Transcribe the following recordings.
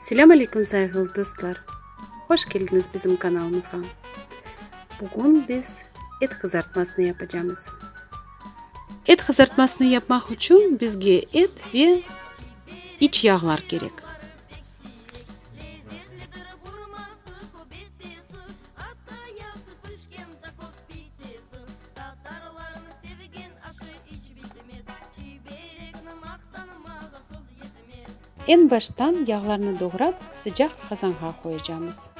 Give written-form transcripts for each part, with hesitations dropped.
Selâm aleyküm sayğılı dostlar! Hoş keldiñiz bizim kanalımızğa! Bugün biz et qızartmasını yapacamız. Et qızartmasını yapmaq içün bizge et ve iç yağlar kerek. Eñ baştan yağlarnı doğrap, sıcaq qazanğa qoyacamız.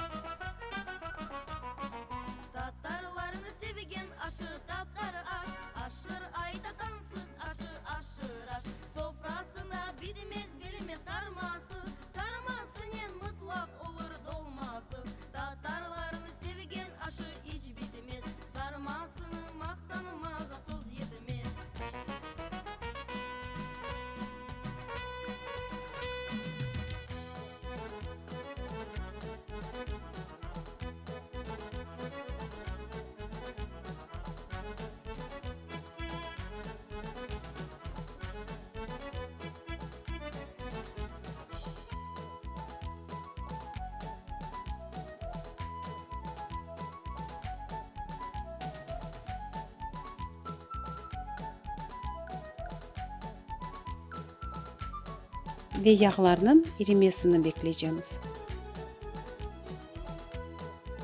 Ve yağlarnıñ irimesini bekleycemiz.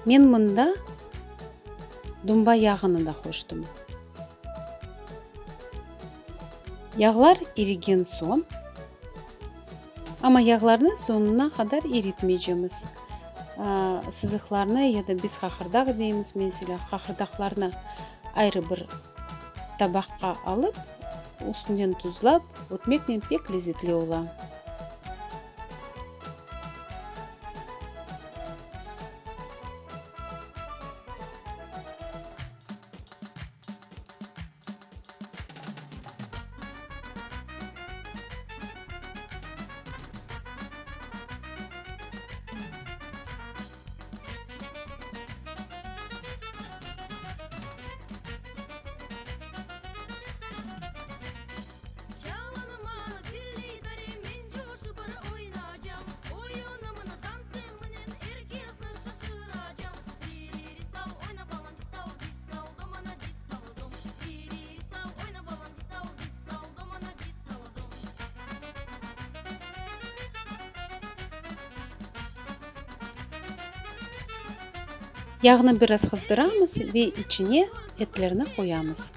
Men mında dumba yağını da qoştım. Yağlar irigen soñ, amma yağlarnı soñuna qadar iritmeycemiz. Sızıqlarnı ya da biz qaqırdaq deymiz, meselâ, qaqırdaqlarnı ayrı bir tabaqqa alıp, üstünden tuzlap, ötmeknen pek lezetli ola. Yağnı biraz qızdıramız ve içine etlerni qoyamız.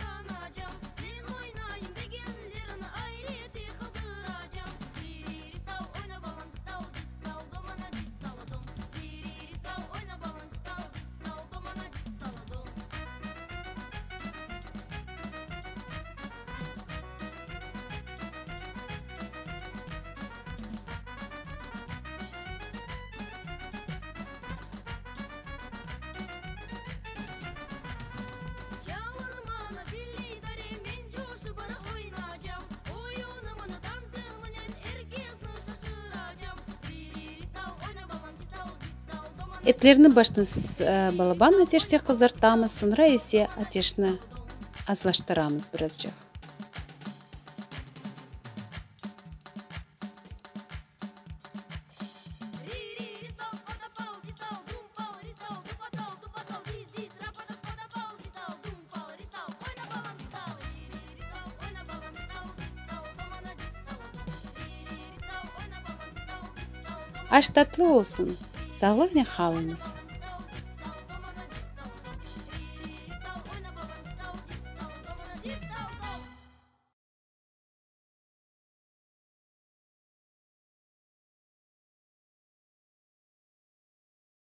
Etlerni baştan balaban ateşte qızartamız, soñra ise ateşni azlaştıramız birazcıq. Aş tatlı olsun, sağlıqnen qalıñız!